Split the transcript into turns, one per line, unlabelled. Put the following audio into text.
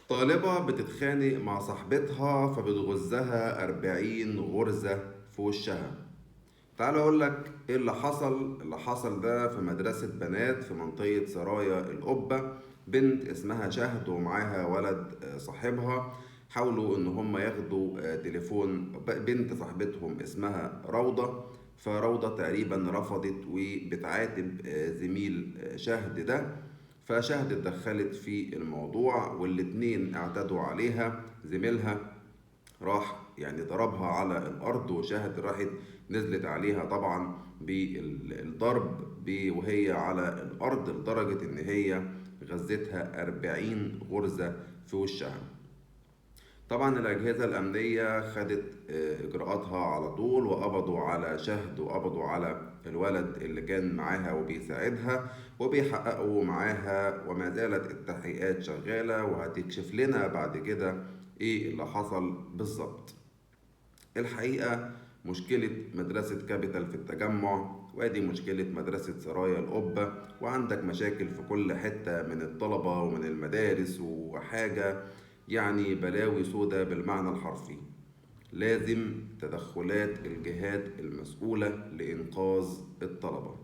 طالبة بتتخانق مع صاحبتها فبتغزها 40 غرزة في وشها. تعال اقول لك ايه اللي حصل. اللي حصل ده في مدرسة بنات في منطقة سرايا القبة. بنت اسمها شهد ومعاها ولد صاحبها، حاولوا ان هم ياخدوا تليفون بنت صاحبتهم اسمها روضة. فروضة تقريبا رفضت وبتعاتب زميل شهد ده. فشهد اتدخلت في الموضوع والاتنين اعتدوا عليها. زميلها راح يعني ضربها على الأرض، وشهد راحت نزلت عليها طبعا بالضرب وهي على الأرض، لدرجة إن هي غزتها 40 غرزة في وشها. طبعا الأجهزة الأمنية خدت إجراءاتها على طول، وقبضوا على شهد وقبضوا على الولد اللي كان معاها وبيساعدها وبيحققوا معاها، وما زالت التحقيقات شغالة وهتكشف لنا بعد كده إيه اللي حصل بالظبط. الحقيقة مشكلة مدرسة كابيتال في التجمع، وادي مشكلة مدرسة سرايا القبة، وعندك مشاكل في كل حتة من الطلبة ومن المدارس، وحاجة يعني بلاوي سودا بالمعنى الحرفي. لازم تدخلات الجهات المسؤولة لإنقاذ الطلبة.